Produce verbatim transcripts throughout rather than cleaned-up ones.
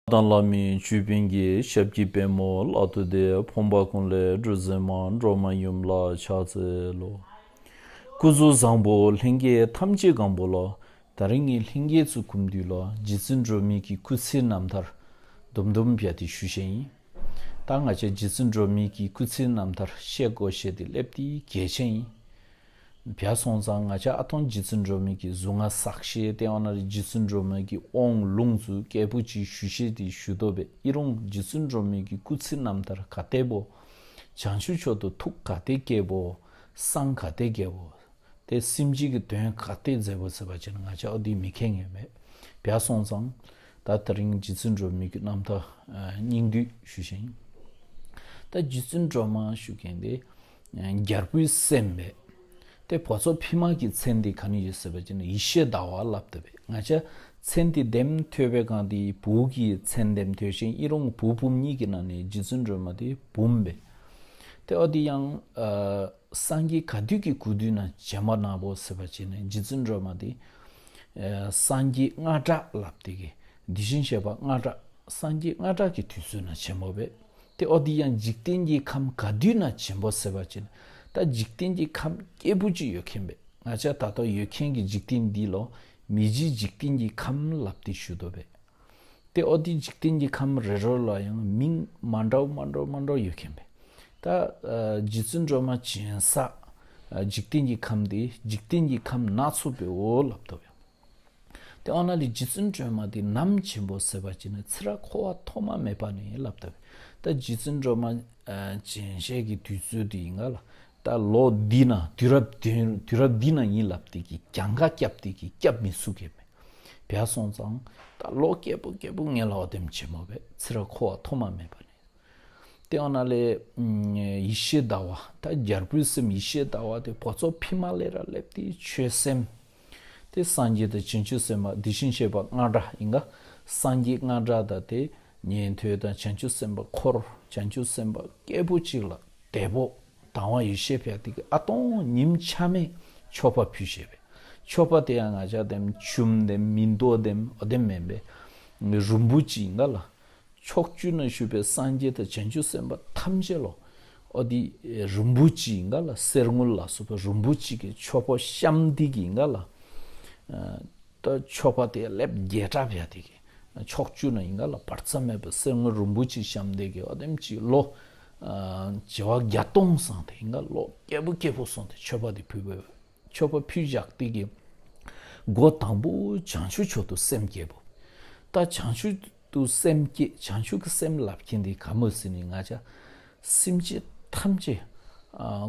དང་བླ་མའི་ཆོས་དཔོན་གྱི་ཞབས་ཀྱི་པདྨོ་ལག་ཏུ་གདེགས། ཕོངས་པ་ཀུན་ལས་སྒྲོལ་མཛད་མ། འགྲོ་མ་ཡུམ་ལ་ཕྱག་འཚལ་ལོ། སྐུ་གཟུགས་བཟང་པོ་ལྷན་རྒྱས་ཐམས་ཅད་གང་པོ་ལ། ད་རིང་ངས་ལྷན་རྒྱས་ཚོའི་གོམ་བསྡུས་ལ་རྗེ་བཙུན་སྒྲོལ་མའི་གི་སྐུ་ཚེའི་རྣམ་ཐར་དུམ་དུམ་བྱས་ཏེ་ཞུ་བཞིན་ཡིན། ད་ང་བཅས་རྗེ་བཙུན་སྒྲོལ་མའི་གི་སྐུ་ཚེའི་རྣམ་ཐར་བཤད་དགོས་བཤད་དེ་སླེབས་དེ་གལ་ཆེན་ཡིན། བྱས་སོང་ཙང་ང་བཅས་ཨ་ཐོང་རྗེ་བཙུན་སྒྲོལ་མའི་གི་གཟུངས་སྔགས་གསག་བཤད་དེ་ཡང་ན་རྗེ་བཙུན་སྒྲོལ་མའི་གི་དབང་ལུང་ཚོ་སྐད་པོ་ཅིག་ཞུ་བཤད་དེ་ཞུ་དོ་བས། ཨི་རུང་རྗེ་བཙུན་སྒྲོལ་མའི་གི་སྐུ་ཚེའི་རྣམ་ཐར་ག་དེ་པོ། བྱང་ཆུབ་མཆོག་ཏུ་ཐུགས་ག་དེ་བསྐྱེད་པོ། སངས་ག་དེ་རྒྱས་པོ། དེ་སེམས་ཅན་གྱི་དོན་ག་དེ་མཛད་པོ་ཟེར་བ་ཅན་ང་བཅས་ཨོ་དེ་མི་མཁྱེན་ངེས་མེད། བྱས་སོང་ཙང་། ད་དེ་རིང་རྗེ་བཙུན་སྒྲོལ་མའི་གི་རྣམ་ཐར་སྙིང་བསྡུས་ཞུ་བཞིན། ད་རྗེ་བཙུན་སྒྲོལ་མ་ཞུ་མཁན་དེ་རྒྱལ་པོའི་སྲསམོ་བས། དེ་བོད་ཚོ་ཕི་མ་གི་མཚན་དེ་ག་ནས་ཡོད་ཟེར་བ་ཅན་ཡེ་ཤེས་ཟླ་བ་ལབ་དེ་བས། ང་བཅས་མཚན་དེ་འདེམས་ཐོས་པའི་སྒང་དེ་བོད་ཀྱི་མཚན་འདེམས་ཐོས་ཤིང་ཨི་རུང་བུ་བུམོ་གཉིས་ཀྱི་ནང་ནས་རྗེ་བཙུན་སྒྲོལ་མ་དེ་བུམོ་བས། དེ་ཨོ་དེ་ཡང་སངས་རྒྱས་ག་དུས་ཀྱི་སྐུ་དུས་ན་བྱོན་པ་ན་བོ་ཟེར་བ་ཅན་རྗེ་བཙུན་སྒྲོལ་མ་དེ་སངས་རྒྱས་རྔ་སྒྲ་ལབ་དེ་གི་དེ་བཞིན་གཤེགས་པ་རྔ་སྒྲ། སངས་རྒྱས་རྔ་སྒྲ་གི་དུས་ཚོད་ན་བྱོན་པོ་བས། དེ་ཨོ་དེ་ཡང་འཇིག་རྟེན་གྱི་ཁམས་ག་དུས་ན་བྱོན་པོ་ཟེར་བ་ཅན་ད་འཇིག་རྟེན་གྱི་ཁམས་སྐྱེས་བུ་ཅིག་ཡོད་མཁན་བས། ང་བཅས་ད་ལྟ་ཡོད་མཁན་གྱི་འཇིག་རྟེན་འདི་ལོ་མི་མཇེད་འཇིག་རྟེན་གྱི་ཁམས་ལབ་དེ་ཞུ་དོ་བས། དེ་ཨོ་དེ་འཇིག་རྟེན་གྱི་ཁམས་རེ་རེ་ལ་ཡང་མིང་མ་འདྲ་བ་མ་འདྲ་བ་མ་འདྲ་བ་ཡོད་མཁན་བས། ད་རྗེ་བཙུན་སྒྲོལ་མ་བྱོན་ས་འཇིག་རྟེན་གྱི་ཁམས་དེ་འཇིག་རྟེན་གྱི་ཁམས་སྣ་ཚོགས་པའོ་ལབ་དོ་བས། དེ་ཨོ་ན་ལས་རྗེ་བཙུན་སྒྲོལ་མ་དེ་ནམ་བྱོན་པོ་ཟེར་བ་ཅན་ཚེ་རབས་འཁོར་བ་ཐོག་མ་མེད་པ་ནས་ལབ་དོ་བས། ད་རྗེ་བཙུན་སྒྲོལ་མ་བྱོན་བྱས་ཀྱི་དུས་ཚོད་དེ་ཡིན་ག་ལ། ད་ལོ་འདི་ན་དུས་རབས་དུས་དུས་རབས་འདི་ན་ཡིན་ལབ་དེ་གི་གྱངས་ཁ་བརྒྱབ་དེ་གི་བརྒྱབ་མི་ཚུགས་མཁན་བས། བྱས་སོང་ཙང་ད་ལོ་སྐྱེས་བུ་སྐྱེས་བུ་ངན་ལ་བ་དེམ་བྱེད་མོ་བས། ཚེ་རབས་འཁོར་བ་ཐོག་མ་མེད་པ་ནས། དེ་ཡང་ན་ལས་ཡེ་ཤེས་ཟླ་བ་ད་རྒྱལ་པོའི་སྲསམོ་ཡེ་ཤེས་ཟླ་བ་དེ་བོད་ཚོ་ཕི་མ་ལས་ར་སླེབས་དེ་ཆོས་སེམས། དེ་སངས་རྒྱས་དང་བྱང་ཆུབ་སེམས་དཔའ་དེ་བཞིན་གཤེགས་པ་རྔ་སྒྲ་ཡིན་ག་སངས་རྒྱས་རྔ་སྒྲ་དང་དེ་ཉན་ཐོས་དང་བྱང་ཆུབ་སེམས་དཔའ་འཁོར་བྱང་ཆུབ་སེམས་དཔའ་སྐྱེས་བུ་གཅིག་ལ་དེ་བོ། དང་བ་ཡེ་ཤེས་ཕྱག་དེ་གི་ཨ་སྟོང་ཉིམ་ཆ་མེད་མཆོད་པ་ཕུལ་བྱས་པས། མཆོད་པ་དེ་ཡང་ང་ཅག་དེམ་ཆུམ་དེམ་མི་འདོ་དེམ་ཨོ་དེམ་མེན་པས། རིན་པོ་ཆེ་ཡིན་ག་ལ། ཕྱོགས་བཅུ་ན་བཞུགས་པའི་སངས་རྒྱས་དང་བྱང་ཆུབ་སེམས་དཔའ་ཐམས་ཅད་ལོ། ཨོ་དེ་རིན་པོ་ཆེ་ཡིན་ག་ལ་གསེར་དངུལ་ལ་སོགས་པའི་རིན་པོ་ཆེ་གི་མཆོད་པ་བཤམས་དེ་གི་ཡིན་ག་ལ། ད་མཆོད་པ་དེ་ལེབ་བརྒྱ་ཕྲག་བྱས་དེ་གི། ཕྱོགས་བཅུ་ན་ཡིན་ག་ལ་བར་མཚམས་མེད་པའི་གསེར་དངུལ་རིན་པོ་ཆེ་བཤམས་དེ་གི་ཨོ་དེམ་ཅིག་ལོ། བྱེ་བ་བརྒྱ་སྟོང་སོང་དེ་ཡིན་ག་ལོ་སྐྱེས་བུ་སྐྱེས་བུ་སོང་དེ་མཆོད་པ་དེ་ཕུལ་བས། མཆོད་པ་ཕུལ་བཞག་དེ་གི། སྒོ་དང་པོ་བྱང་ཆུབ་མཆོག་ཏུ་སེམས་བསྐྱེད་པོ། ད་བྱང་ཆུབ་ཏུ་སེམས་བསྐྱེད་བྱང་ཆུབ་ཀྱི་སེམས་ལབ་མཁན་དེ་ག་མོ་ཟེར་ནི་ང་ཅག་སེམས་ཅན་ཐམས་ཅད།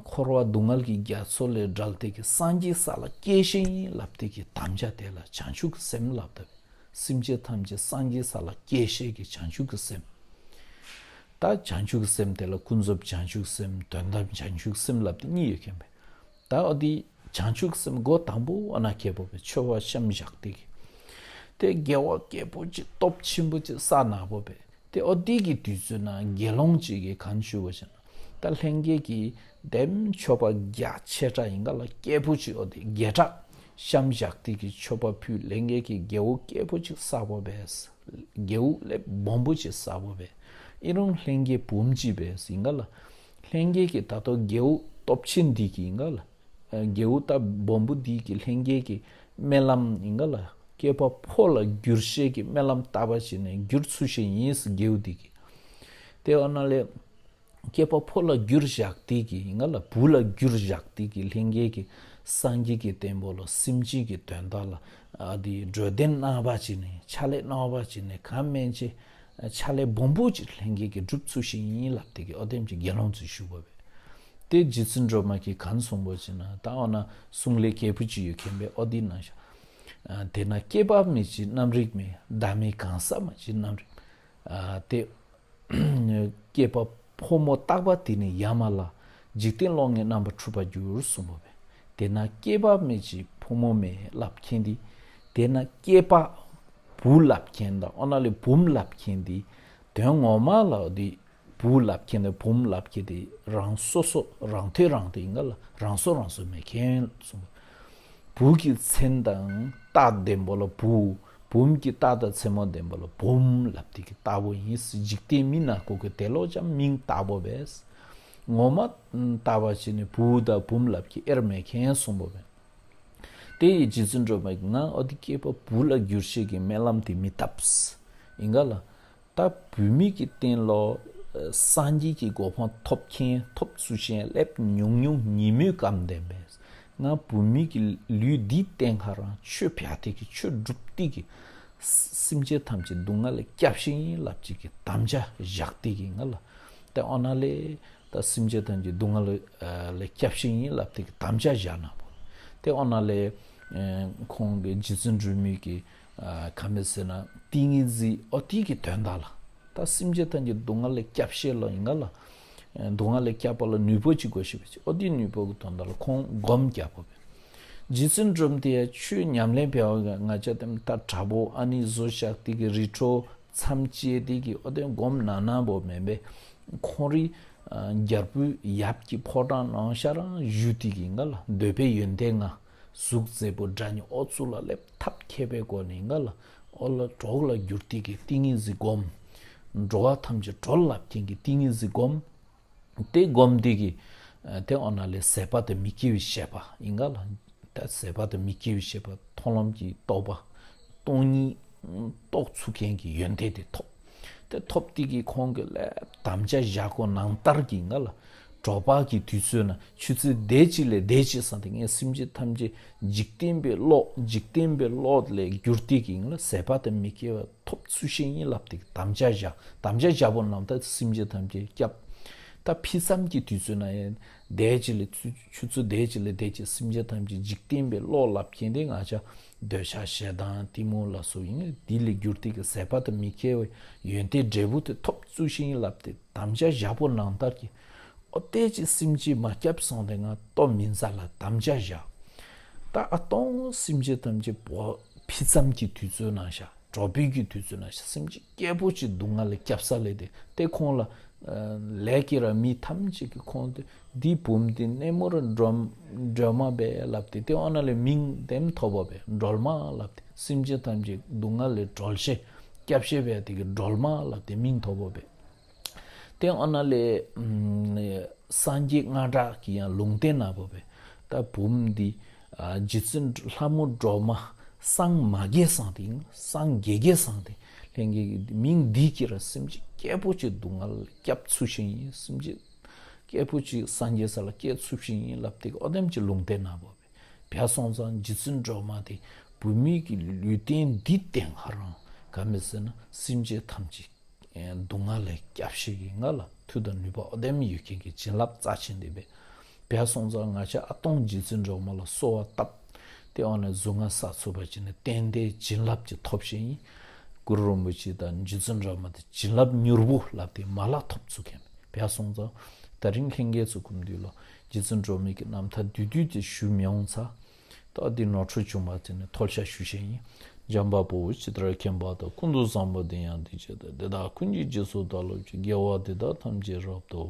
འཁོར་བ་སྡུག་བསྔལ་གྱི་རྒྱ་མཚོ་ལས་བསྒྲལ་ཏེ་གི་སངས་རྒྱས་ས་ལ་སྐྱེ་ཤེས་ཡིན་ལབ་དེ་གི་དམ་བཅའ་དེ་ལ་བྱང་ཆུབ་ཀྱི་སེམས་ལབ་ད། སེམས་ཅན་ཐམས་ཅད་སངས་རྒྱས་ས་ལ་སྐྱེ་ཤེས་ཀྱི་བྱང་ཆུབ་ཀྱི་སེམས། ད་བྱང་ཆུབ་ཀྱི་སེམས་དེ་ལ་ཀུན་རྫོབ་བྱང་ཆུབ་སེམས་དོན་དམ་བྱང་ཆུབ་སེམས་ལབ་དེ་གཉིས་ཡོད་མཁན་པས། ད་ཨོ་དེ་བྱང་ཆུབ་སེམས་སྒོ་དང་པོ་ཨ་ན་ཁེ་པོ་པའི་མཆོད་པ་བཤམས་བཞག་དེ་གི། དེ་དགེ་བ་སྐྱེས་བུ་ཅིག་སྟོབས་ཆེན་པོ་ཅིག་བསགས་ན་པོ་པས། དེ་ཨོ་དེ་གི་དུས་ཚོད་ན་དགེ་སློང་ཅིག་གི་གང་ཞུ་བ་ཞེ་ན། ད་ལྷན་རྒྱས་ཀྱི་དེམ་མཆོད་པ་རྒྱ་ཆེ་དྲགས་ཡིན་ག་ལ་སྐྱེས་བུ་ཅིག་ཨོ་དེ་བརྒྱ་ཕྲག་བཤམས་བཞག་དེ་གི་མཆོད་པ་ཕུལ་ལྷན་རྒྱས་ཀྱི་དགེ་བོ་སྐྱེས་བུ་ཅིག་བསགས་པོ་པས། དགེ་བོ་ལེབ་སྦོམ་པོ་ཅིག་བསགས་པོ་པས། ཨིན་རུང་ལྷན་རྒྱས་བུམ་ཅིག་པས་ཡིན་ག་ལ། ལྷན་རྒྱས་ཀྱི་ད་ལྟ་དགེ་བོ་སྟོབས་ཆེན་འདི་གི་ཡིན་ག་ལ། དགེ་བོ་ད་སྦོམ་པོ་འདི་གི་ལྷན་རྒྱས་ཀྱི་སྨོན་ལམ་ཡིན་ག་ལ། བསྐལ་པ་འཕོ་ལ་འགྱུར་ཤེས་ཀྱི་སྨོན་ལམ་བཏབ་པ་བྱས་ནས་འགྱུར་ཚུལ་ཤེས་ཡིན་ཟེར་དགེ་བོ་འདི་གི། དེ་འོ་ན་ལས། བསྐལ་པ་འཕོ་ལ་འགྱུར་བཞག་དེ་གི་ཡིན་ག་ལ་བུ་ལ་འགྱུར་བཞག་དེ་གི་ལྷན་རྒྱས་ཀྱི་སངས་རྒྱས་ཀྱི་བསྟན་པོ་ལ་སེམས་ཅན་གྱི་དོན་དག་ལ་ཨ་དེ་འགྲོ་དོན་གནང་བ་བྱས་ནས་ཕྱག་ལས་གནང་བ་བྱས་ནས་གང་མན་ཆད་ཕྱག་ལས་སྦོམ་པོ་ཅིག་ལྷན་རྒྱས་ཀྱི་སྒྲུབ་ཚུལ་ཤེས་ཡིན་ལབ་དེ་གི་ཨོ་དེམ་གྱི་དགེ་སློང་ཚོས་ཞུ་བ་བས། དེ་རྗེ་བཙུན་སྒྲོལ་མ་གིས་གང་གསུངས་པ་ཅེ་ན་ད་འོ་ན་གསུང་ལས་སྐྱེས་བུ་ཅིག་ཡོད་མཁན་པས་ཨོ་དེ་ན་ཤ། དེ་ན་སྐྱེས་པ་མེད་ཅིང་རྣམ་རིག་མེད། བདག་མེད་གང་ཟག་མ་ཅིག་རྣམ་རིག་མེད། དེ་སྐྱེས་པ་ཕོ་མོ་རྟག་པ་དེ་ནི་ཡ་མ་ལ། འཇིག་རྟེན་གློག་བརྙན་རྣམ་པར་འཁྲུགས་པར་འགྱུར་གསུངས་པ་བས། དེ་ན་སྐྱེས་པ་མེད་ཅིང་ཕོ་མོ་མེད་ལབ་མཁན་དེ། དེ་ན་སྐྱེས་པ་བུ་ལབ་མཁན་དང་ཨོ་ན་ལས་བུམ་ལབ་མཁན་དེ། དོན་ངོ་མ་ལ་དེ། བུ་ལབ་མཁན་དང་བུམ་ལབ་མཁན་དེ་རང་སོ་སོ་རང་ཐོས་རང་ཐོས་ཡིན་ག་ལ་རང་སོ་རང་སོ་མེད་མཁན་གསུངས་པ། བུ་གི་མཚན་དང་རྟགས་ལྡན་པོ་ལ་བུ། བུམོ་གི་རྟགས་དང་མཚན་མ་ལྡན་པ་ལ་བུམོ་ལབ་དེ་གི་རྟགས་པོ་ཡིན། འཇིག་རྟེན་མི་ནག་པོ་གི་དེ་ལོ་ཅང་མིང་བཏགས་པོ་བས། ངོ་མ་བཏགས་པ་བྱས་ནས་བུ་དང་བུམོ་ལབ་ཀྱི་དབྱེར་མེད་མཁན་གསུངས་པོ་བས། དེ་ཡི་རྗེ་བཙུན་སྒྲོལ་མ་གིས་ང་ཨོ་དེ་སྐྱེས་པ་བུ་ལ་འགྱུར་ཤེས་ཀྱི་སྨོན་ལམ་དེ་མི་བཏབ། ཡིན་ག་ལ། ད་བུད་མེད་ཀྱི་རྟེན་ལོ། སངས་རྒྱས་ཀྱི་གོ་འཕང་ཐོབ་མཁན་ཐོབ་ཚུལ་ཤེས་སླེབས་ཉུང་ཉུང་ཉིན་མོའི་སྐབས་ལྡན་པས། ང་བུད་མེད་ཀྱི་ལུས་འདིའི་སྟེང་ཁ་རང་ཆོས་བྱ་སྟེ་གི་ཆོས་སྒྲུབ་སྟེ་གི་སེམས་ཅན་ཐམས་ཅད་སྡུག་བསྔལ་ལས་སྐྱབས་ཤིག་ཡིན་ལབ་ཅིག་གི་དམ་བཅའ་བཞག་སྟེ་གི་ང་ལ། དེ་འོ་ན་ལས་ད་སེམས་ཅན་ཐམས་ཅད་སྡུག་བསྔལ་ལས་སྐྱབས་ཤིག་ཡིན་ལབ་སྟེ་གི་དམ་བཅའ་བཞག་ན་བོ། དེ་འོ་ན་ལས་ཁོང་གི་རྗེ་བཙུན་སྒྲོལ་མའི་གི་ག་མེད་ཟེར་ན་ཏིང་ངེ་འཛིན་ཨོ་ཏི་གི་དོན་དག་ལ། ད་སེམས་ཅན་ཐམས་ཅད་སྡུག་བསྔལ་ལས་སྐྱབས་ཤེས་ལ་ཡིན་ག་ལ། སྡུག་བསྔལ་ལས་སྐྱབས་པ་ལ་ནུས་པོ་ཅིག་དགོས་ཤེས་པ་ཅིག་ཨོ་ཏི་ནུས་པོ་གི་དོན་དག་ལ་ཁོང་སྒོམ་རྒྱག་པ་བས། རྗེ་བཙུན་སྒྲོལ་མ་དེ་ཡ་ཆོས་ཉམས་ལེན་བྱ་བ་ང་ཅག་དེ་ད་དྲག་པོ་ཨ་ནི་བཟོ་བཞག་དེ་གི་རི་ཁྲོད་མཚམས་བཅད་དེ་གི་ཨོ་དེ་སྒོམ་ན་ན་བོ་མེད་པས། ཁོང་རི་རྒྱལ་པོའི་ཡབ་ཀྱི་ཕོ་བྲང་ནང་ཤ་རང་བཞུགས་དེ་གི་ང་ལ་འདོད་པའི་ཡོན་ཏན་ལྔ། གཟུགས་མཛེས་པོ་སྒྲ་སྙན་ཨོ་ཚུགས་ལ་སླེབས་ཐབས་མཁས་པའི་སྒོ་ནས་ང་ལ་ཨོ་ལ་གྲོགས་ལ་གྱུར་ཏེ་གི་ཏིང་ངེ་འཛིན་སྒོམ། འགྲོ་བ་ཐམས་ཅད་གྲོལ་ལབ་མཁན་གྱི་ཏིང་ངེ་འཛིན་སྒོམ། དེ་སྒོམ་དེ་གི་དེ་འོ་ན་ལས་ཟད་པ་དང་མི་སྐྱེ་བའི་ཤེས་པ་ཡིན་ག་ལ། ད་ཟད་པ་དང་མི་སྐྱེ་བའི་ཤེས་པ་མཐོང་ལམ་གྱི་རྟོགས་པ། སྟོང་ཉིད་རྟོགས་ཚུགས་མཁན་གྱི་ཡོན་ཏན་དེ་ཐོབ། དེ་ཐོབ་དེ་གི་ཁོང་གི་ལས་དམ་བཅའ་བཞག་གོ་ནང་ལྟར་གྱི་ང་ལ། དྲོ་པ་གི་དུས་ཚོད་ན་ཆུ་ཚོད་དེ་གཅིག་ལས་དེ་གཅིག་སང་དེ་ངས་སེམས་ཅན་ཐམས་ཅད་འཇིག་རྟེན་པའི་བློ་འཇིག་རྟེན་པའི་བློ་ལས་བསྒྱུར་ཏེ་གི་ང་ལ་ཟད་པ་དང་མི་སྐྱེ་བ་ཐོབ་ཚུལ་ཤེས་ཡིན་ལབ་དེ་གི་དམ་བཅའ་བཞག་དམ་བཅའ་བཞག་པོ་ནང་ལྟར་སེམས་ཅན་ཐམས་ཅད་སྐྱབས། ད་ཕྱི་མཚམས་ཀྱི་དུས་ཚོད་ན་ཡང་དེ་གཅིག་ལས་ཆུ་ཆུ་ཚོད་དེ་གཅིག་ལས་དེ་གཅིག་སེམས་ཅན་ཐམས་ཅད་འཇིག་རྟེན་པའི་བློ་ལབ་མཁན་དེ་ང་ཅག་འདོད་ཆགས་ཞེ་སྡང་གཏི་མུག་ལ་སོགས་ཡིན། དེ་ལས་བསྒྱུར་ཏེ་གི་ཟད་པ་དང་མི་སྐྱེ་བའི་ཡོན་ཏན་འབྲས་བུ་དེ་ཐོབ་ཚུལ་ཤེས་ཡིན་ལབ་སྟེ་དམ་བཅའ་བཞག་པོ་ནང་ལྟར་གྱི། ཨོ་དེ་ཅི་སེམས་ཅན་མ་སྐྱབས་སོང་དེ་ང་ལྟོ་མི་འཛའ་ལ་དམ་བཅའ་བཞག་ད་ཨ་སྟོང་སེམས་ཅན་ཐམས་ཅད་བོ་ཕི་ཙམ་གྱི་དུས་ཚོད་ནང་བཞག་གྲོགས་པོའི་གི་དུས་ཚོད་ནང་བཞག་སེམས་ཅན་སྐྱེ་བོ་ཅི་སྡུག་བསྔལ་ལས་སྐྱབས་ས་ལས་དེ་དེ་ཁོང་ལ། ལས་ཀྱི་ར་མི་ཐམས་ཅད་ཀྱི་ཁོང་དུ་འདིའི་བུམ་དེ་སྣེ་མོར་སྒྲོལ་སྒྲོལ་མ་བས་ལབ་སྟེ་དེ་འོ་ན་ལས་མིང་དེམ་ཐོབ་པ་བས་སྒྲོལ་མ་ལབ་སྟེ་སེམས་ཅན་ཐམས་ཅད་སྡུག་བསྔལ་ལས་སྒྲོལ་ཤེས་སྐྱབས་ཤེས་བས་དེ་གི་སྒྲོལ་མ་ལབ་སྟེ་མིང་ཐོབ་པ་བས། དེ་འོ་ན་ལས་སངས་རྒྱས་སྔགས་གྲགས་ཀྱི་ཡང་ལུང་བསྟན་ན་བོ་བས་ད་བུམ་འདི། རྗེ་བཙུན་ལྷ་མོ་སྒྲོལ་མ་སངས་མ་རྒྱས་སང་དེ་ཡིན། སངས་རྒྱས་རྒྱས་སང་དེ་ལྷན་རྒྱས་ཀྱི་མིང་འདི་ཀྱི་ར་སེམས་ཅན་སྐྱེ་བོ་ཅི་སྡུག་བསྔལ་སྐྱབས་ཚུལ་ཤེས་ཡིན། སེམས་ཅན་སྐྱེ་བོ་ཅི་སངས་རྒྱས་ས་ལ་སྐྱེ་ཚུལ་ཤེས་ཡིན་ལབ་དེ་ཨོ་དེམ་ཅི་ལུང་བསྟན་ན་བོ་བས་བྱས་སོང་ཙང་རྗེ་བཙུན་སྒྲོལ་མ་དེ་བུད་མེད་ཀྱི་ལུས་རྟེན་འདི་སྟེང་ཧ་རང་ག་མེད་ཟེར་ན་སེམས་ཅན་ཐམས་ཅད། སྡུག་བསྔལ་ལས་སྐྱབས་ཤིག་གི་ང་ལ་མཐུ་དང་ནུས་པ་ཨོ་དེམ་ཡོད་མཁན་གྱི་བྱིན་རླབས་རྩ་ཆེན་འདི་བས། བྱས་སོང་ཙང་ང་ཅག་ཨ་སྟོང་རྗེ་བཙུན་སྒྲོལ་མ་ལ་གསོལ་བ་བཏབ། དེ་འོ་ན་གཟུངས་སྔགས་བསགས་ཚུགས་པ་ཅིག་ནི་རྟེན་འབྲེལ་བྱིན་རླབས་ཀྱི་ཐོབ་ཤེས་ཡིན། གུ་རུ་རིན་པོ་ཆེ་དང་རྗེ་བཙུན་སྒྲོལ་མ་དེ་བྱིན་རླབས་མྱུར་པོ་ལབ་སྟེ་མ་ལག་ཐོབ་ཚུགས་མཁན། བྱས་སོང་ཙང་། ད་རིང་ལྷན་རྒྱས་ཚོ་སྐུ་མདུན་ལ་རྗེ་བཙུན་སྒྲོལ་མའི་གི་རྣམ་ཐར་བསྡུས་བསྡུས་ཏེ་ཞུ་མི་འོང་ཚ། ད་འདི་ནོར་འཁྲུལ་བྱུང་བ་དེ་ནི་ཐོལ་བཤགས་ཞུ་བཤད་ཡིན། འཇམ་དཔལ་དཔའ་བོས་ཇི་ལྟར་མཁྱེན་པ་དང་། ཀུན་ཏུ་བཟང་པོ་དེ་ཡང་དེ་བཞིན་ཏེ། དེ་དག་ཀུན་གྱི་རྗེས་སུ་བདག་སློབ་ཅིང་། དགེ་བ་འདི་དག་ཐམས་ཅད་རབ་ཏུ་